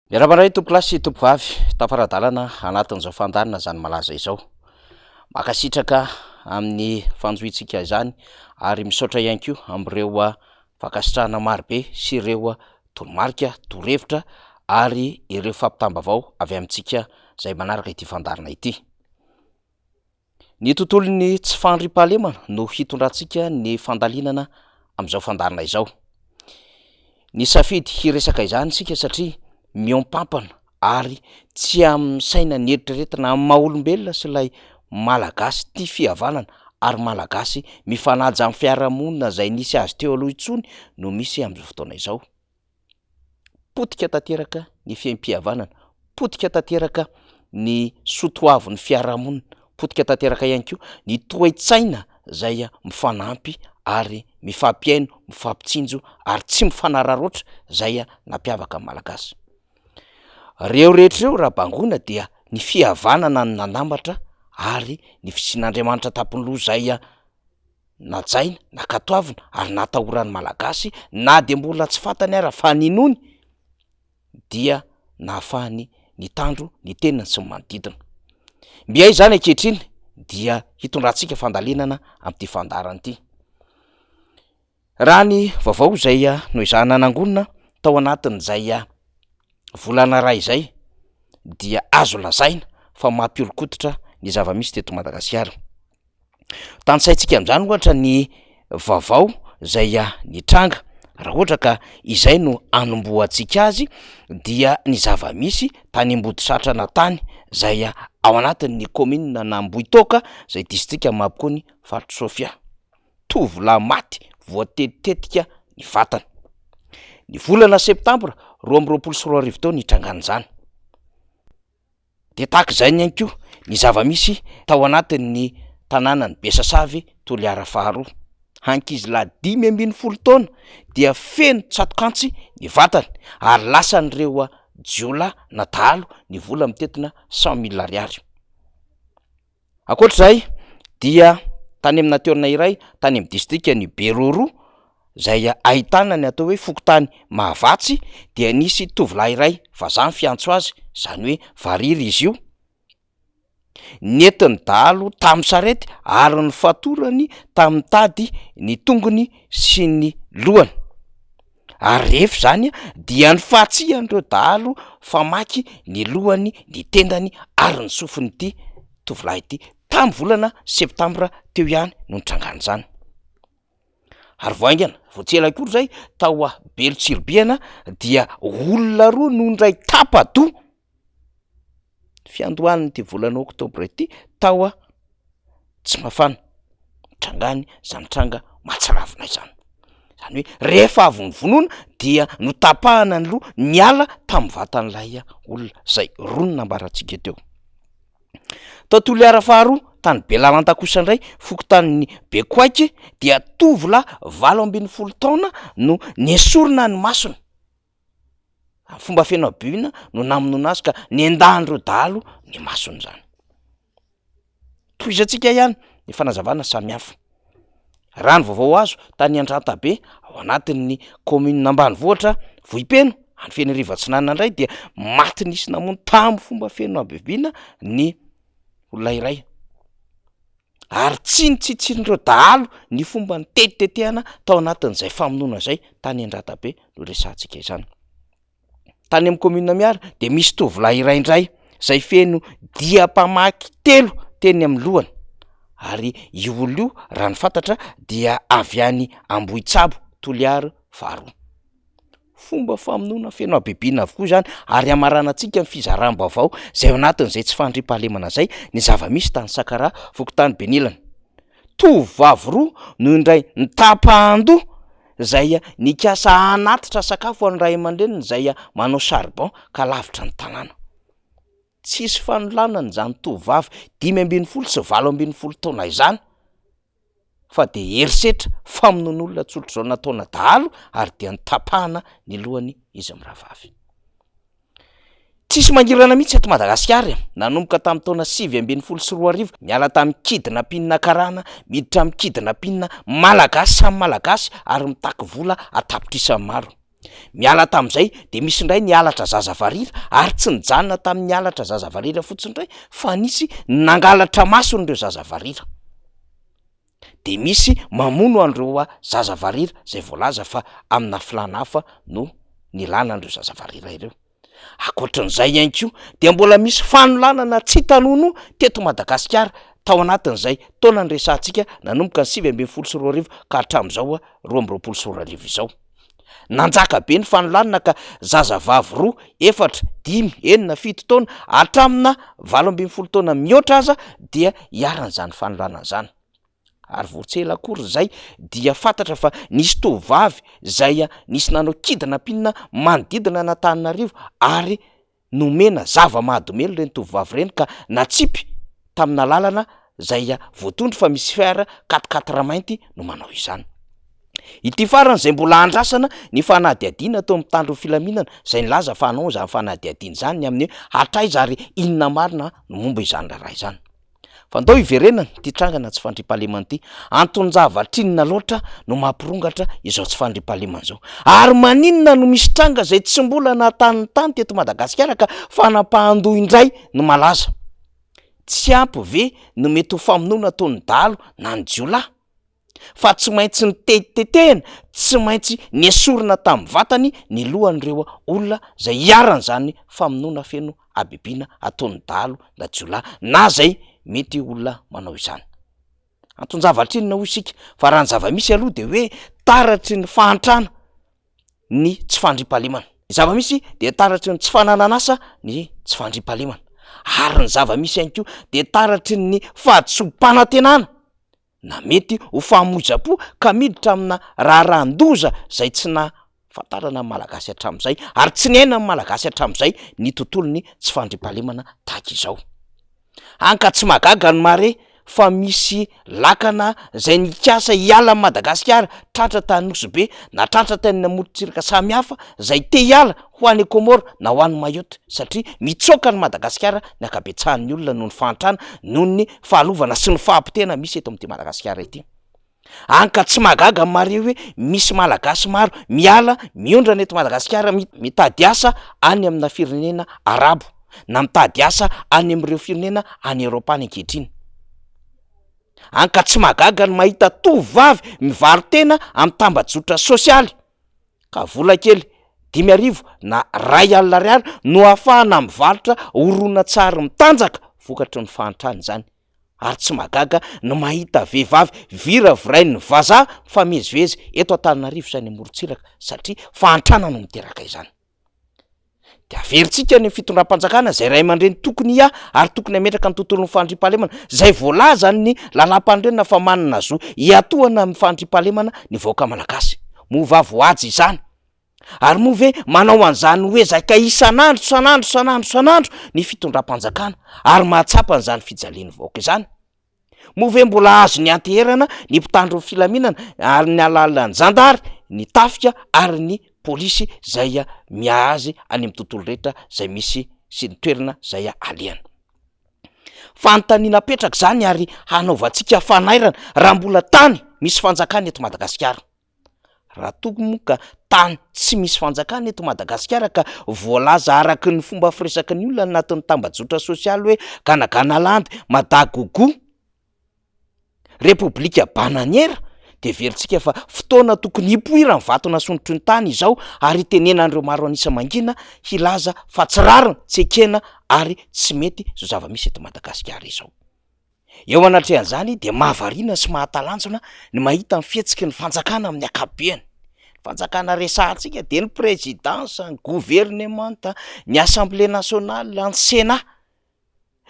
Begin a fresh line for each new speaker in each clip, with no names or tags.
Miarahaba indray tompokolahy sy tompokovavy tafara-dalana anatin'izao fandaharana izany malaza izao. Mankasitraka amin'ny fanjohiantsika izany ary misaotra ihany koa amin'ireo fankasitrahana marobe sy ireo toromarika, torohevitra ary ireo fampitam-baovao avy amintsika izay manaraka ity fandaharana ity. Ny tontolon'ny tsy fandriampahalemana no hitondrantsika ny fandalinana amin'izao fandaharana izao. Nisafidy hiresaka izany isika satria mihoam-pampana ary tsy amin'ny saina nieritreretina amin'ny maha olombelona sy ilay Malagasy tia fihavanana ary Malagasy mifanaja amin'ny fiarahamonina izay nisy azy teo aloha intsony no misy amin'izao fotoana izao. Potika tanteraka ny fiaim-pihavanana, potika tanteraka ny soatoavin'ny fiarahamonina, potika tanteraka ihany koa ny toe-tsaina izay mifanampy ary mifampihaino, mifampitsinjo ary tsy mifanararaotra izay nampiavaka ny Malagasy. Ireo rehetra ireo raha bangoina dia ny fihavanana no nanambatra ary ny fisian'Andriamanitra an-tampon'ny loha izay najaina, nankatoavina ary natahoran'ny Malagasy na dia mbola tsy fantany ara fa ninoany dia nahafahany nitandro ny tenany sy ny manodidina. Mby aiza izany ankehitriny dia hitondrantsika fandalinana amin'ity fandaharana ity. Raha ny vaovao izay noezahana nangonina tao anatin'izay volana iray izay dia azo lazaina fa mampihoron-koditra ny zava-misy teto Madagasikara. Tanisaintsika amin'izany ohatra ny vaovao izay nitranga, raha ohatra ka izay no anombohantsika azy dia ny zava-misy tany Ambodisatrana tany izay ao anatin'ny kaominina an'Ambohitoaka izay distrika Mampikony faritr'i Sofia. Tovolahy maty voatetitetika ny vatany. Ny volana septambra 2022 teo nitrangan'izany. Dia tahaka izay ihany koa ny zava-misy tao anatin'ny tanànan'i Besasavy Toliara faharoa. Ankizilahy 15 taona dia feno tsatok'antsy ny vatany ary lasan'ireo jiolahy na dahalo ny vola mitentina 100 mille ariary. Ankoatra izay dia tany amina toerana iray tany amin'ny distrikan'i Beroroha izay ahitana ny atao hoe fokontany Mahavatsy dia nisy tovolahy iray vazaha ny fiantso azy, izany hoe variry izy io, nentin'ny dahalo tamin'ny sarety ary nofatorany tamin'ny tady ny tongony sy ny lohany. Ary rehefa izany dia nifantsihan'ireo dahalo famaky ny lohany, ny tendany ary ny sofin'ity tovolahy ity. Tamin'ny volana septambra teo ihany no nitrangan'izany. Ary vao haingana, vao tsy ela akory izay, tao Belo Tsiribihina dia olona roa no indray tapa-doha fiandohan'ity volana oktobra ity tao Tsimafana. Nitrangany izany tranga mahatsiravina izany. Izany hoe rehefa avy novonoina dia notapahana ny loha niala tamin'ny vatan'ilay olona izay roa no nambarantsika teo. Tao Toliara faharoa, tany Belalanta kosa indray, fokontanin'i Bekoaiky dia tovolahy 18 taona no nesorina ny masony. Amin'ny fomba feno habibiana no namonoana azy ka nendahan'ireo dahalo ny masony izany. Tohizantsika ihany ny fanazavana samihafa. Raha ny vaovao azo tany Andrantabe ao anatin'ny kaominina ambanivohitra Vohipeno any Fenerivo Atsinanana indray dia maty nisy namono tamin'ny fomba feno habibiana ny olona iray. Ary tsy nitsitsin'ireo dahalo ny fomba nitetitetehana tao anatin'izay famonoana izay tany Andratabe no resahantsika izany. Tany amin'ny commune Miary dia misy tovolahy iray indray izay feno diam-pamaky telo teny amin'ny lohany ary io olona io raha ny fantatra dia avy any Ambohitsabo Toliara faharoa. Fomba famonoana feno habibiana avokoa izany ary hamaranantsika ny fizaram-baovao izay ao anatin'izay tsy fandriampahalemana izay ny zava-misy tany Sakaraha, fokontany Benilana. Tovovavy roa no indray nitapahan-doha izay nikasa hanatitra sakafo ho an'ny ray aman-dreniny izay manao charbon ka lavitra ny tanàna. Tsisy fanolanana izany tovovavy 15 sy 18 taona izany. fa dia herisetra, famonoan'olona tsotr'izao nataona dahalo ary dia notapahana ny lohany izy mirahavavy. Tsisy mangirana mihitsy eto Madagasikara e! Nanomboka tamin'ny taona 2019, niala tamin'ny kidnapping karana, miditra amin'ny kidnapping malagasy samy malagasy ary mitaky vola an-tapitrisany maro. Miala tamin'izay dia misy indray ny halatra zaza varira ary tsy nijanona tamin'ny halatra zaza varira fotsiny indray fa nisy nangalatra mason'ireo zaza varira. Dia misy mamono an'ireo zaza varira izay voalaza fa amina filàna hafa no nilàna an'ireo zaza varira ireo. Ankoatran'izay ihany koa dia mbola misy fanolanana tsy hita nonoa teto Madagasikara tao anatin'izay taona niresahantsika nanomboka ny 2019 ka hatramin'izao 2022 izao. Nanjaka be ny fanolanana ka zazavavy roa, efatra, dimy, enina, fito taona hatramina 18 taona mihoatra aza dia iharan'izany fanolanana izany. Ary vao tsy ela akory izay dia fantatra fa nisy tovovavy izay nisy nanao kidnapping manodidina an'Antananarivo ary nomena zava-mahadomelina ireny tovovavy ireny ka natsipy tamina lalana izay voatondro fa misy fiara quatre quatre mainty no manao izany. Ity farany izay mbola andrasana ny fanadihadiana atao amin'ny mpitandro ny filaminana izay nilaza fa hanao izany fanadihadiana izany ny amin'ny hoe hatraiza ary inona marina no momba izany raharaha izany. Fa ndao hiverenana ity trangana tsy fandriampahalemana ity. Anton-javatra inona loatra no mampirongatra izao tsy fandriampahalemana izao? Ary maninona no misy tranga izay tsy mbola nahatanin'ny tany teto Madagasikara ka fanapahan-doha indray no malaza? Tsy ampy ve no mety ho famonoana ataon'ny dahalo na ny jiolahy? Fa tsy maintsy nitetitetehina, tsy maintsy nesorina tamin'ny vatany ny lohan'ireo olona izay iharan'izany famonoana feno habibiana ataon'ny dahalo na jiolahy na izay mety olona manao izany. Anton-javatra inona hoy isika? Fa raha ny zava-misy aloha dia hoe taratry ny fahantrana ny tsy fandriampahalemana. Ny zava-misy dia taratry ny tsy fananan'asa ny tsy fandriampahalemana. Ary ny zava-misy ihany koa dia taratry ny fahadisoam-panantenana na mety ho famoizam-po ka miditra amina raharahan-doza izay tsy nahafantarana ny Malagasy hatramin'izay ary tsy niainan'ny Malagasy hatramin'izay ny tontolon'ny tsy fandriampahalemana tahaka izao. Hany ka tsy mahagaga ny mahare fa misy lakana izay nikasa hiala an'i Madagasikara tratra tany Nosy Be na tratra tany amorontsiraka samihafa izay te hiala ho any Comores na ho any Mayotte satria mitsoaka an'i Madagasikara ny ankabetsahan'ny olona noho ny fahantrana, noho ny fahalovana sy ny fahapotehana misy eto amin'ity Madagasikara ity. Any ka tsy mahagaga ny mahare hoe misy Malagasy maro miala miondrana eto Madagasikara mitady asa any amina firenena arabo na mitady asa any amin'ireo firenena any Eoropa any ankehitriny. Any ka tsy mahagaga ny mahita tovovavy mivaro-tena amin'ny tambajotra sosialy ka vola kely 5000 na 1000 ariary no ahafahana mivarotra horonantsary mitanjaka vokatry ny fahantrana izany ary tsy mahagaga ny mahita vehivavy viravirain'ny vazaha mifamezivezy eto Antananarivo sy any amorontsiraka satria fahantrana no miteraka izany. Dia averintsika ny fitondram-panjakana izay ray aman-dreny tokony hiahy ary tokony hametraka ny tontolon'ny fandriampahalemana izay voalazan'ny lalàmpanorenana fa manana zo hiatohana amin'ny fandriampahalemana ny vahoaka malagasy. Moa va voahaja izany? Ary moa ve manao an'izany ho ezaka isan'andro, isan'andro, isan'andro, isan'andro ny fitondram-panjakana ary mahatsapa an'izany fijalian'ny vahoaka izany? Moa ve mbola azo nianteherana ny mpitandro ny filaminana ary ny alalan'ny zandary, ny tafika ary ny polisy izay miahy azy any amin'ny tontolo rehetra izay misy sy ny toerana izay alehany? Fanontaniana apetraka izany ary hanaovantsika fanairana raha mbola tany misy fanjakana eto Madagasikara. Raha toa moa ka tany tsy misy fanjakana eto Madagasikara ka voalaza araky ny fomba firesaky ny olona anatin'ny tambajotra sosialy hoe Ganaganaland, Madagougou, Repoblika bananiera dia heverintsika fa fotoana tokony hipoiran'ny vato nasondrotry ny tany izao ary hitenenan'ireo maro an'isa mangina hilaza fa tsy rariny, tsy ekena ary tsy mety izao zava-misy eto Madagasikara izao. Eo anatrehan'izany dia mahavariana sy mahatalanjona ny mahita ny fihetsiky ny fanjakana amin'ny ankapobeny. Ny fanjakana resahantsika dia ny présidence, ny gouvernemanta, ny assemblée nationale, ny sénat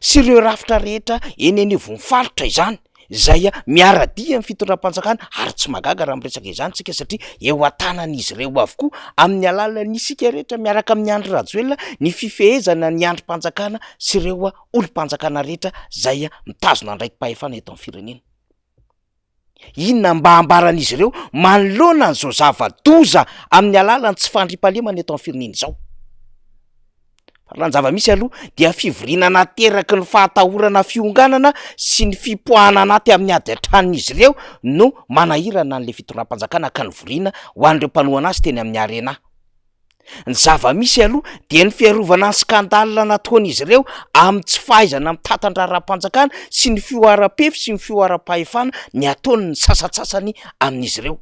sy ireo rafitra rehetra eny anivon'ny faritra izany izay miara-dia amin'ny fitondram-panjakana ary tsy mahagaga raha miresaka izany isika satria eo an-tanan'izy ireo avokoa amin'ny alalan'ny isika rehetra miaraka amin'i Andry Rajoelina ny fifehezana ny andrim-panjakana sy ireo olom-panjakana rehetra zay mitazona andraiki-pahefana eto amin'ny firenena. Inona mba ambaran'izy ireo manoloana an'izao zava-doza amin'ny alalan'ny tsy fandriampahalemana eto amin'ny firenena izao? Fa raha ny zava-misy aloha dia fivoriana nateraky ny fahatahorana fionganana sy ny fipoahana anaty amin'ny ady an-tranon'izy ireo no manahirana an'ilay fitondram-panjakana ka nivoriana ho an'ireo mpanohana azy teny amin'ny Arena. Ny zava-misy aloha dia ny fiarovana ny scandale nataon'izy ireo amin'ny tsy fahaizana mitantan-draharaham-panjakana sy ny fihoaram-pefy sy ny fihoaram-pahefana ny ataon'ny sasantsasany amin'izy ireo.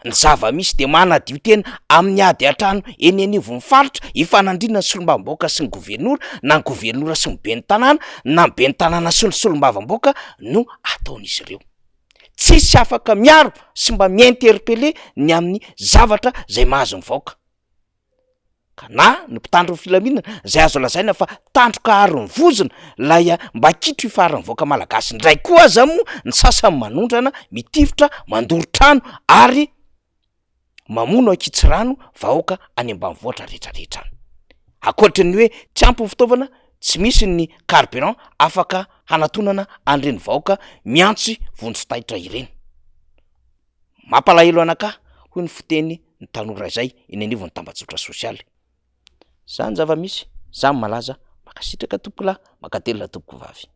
Ny zava-misy dia manadio tena amin'ny ady an-trano eny anivon'ny faritra ifanandrinan'ny solombavambahoaka sy ny governora na ny governora sy ny ben'ny tanàna na ny ben'ny tanàna sy ny solombavambahoaka no ataon'izy ireo. Tsisy afaka miaro sy mba mi-interpeller ny amin'ny zavatra zay mahazo ny vahoaka. Ka na ny mpitandro ny filaminana zay azo lazaina fa tandroka aro ny vozona, lay mba kitro ifaharan'ny vahoaka malagasy indray koa aza moa ny sasany manondrana, mitifitra, mandoro trano ary mamono ankitsirano vahoaka any ambanivohitra retraretra any. Ankoatry ny hoe tsy ampy ny fitaovana, tsy misy ny carburant afaka hanatonana an'ireny vahoaka miantsy vonjy taitra ireny. Mampalahelo anakahy, hoy ny fiteny ny tanora izay eny anivon'ny tambajotra sosialy. Zany zava-misy, zany malaza, mankasitraka tompokolahy, mankatelina tompokovavy.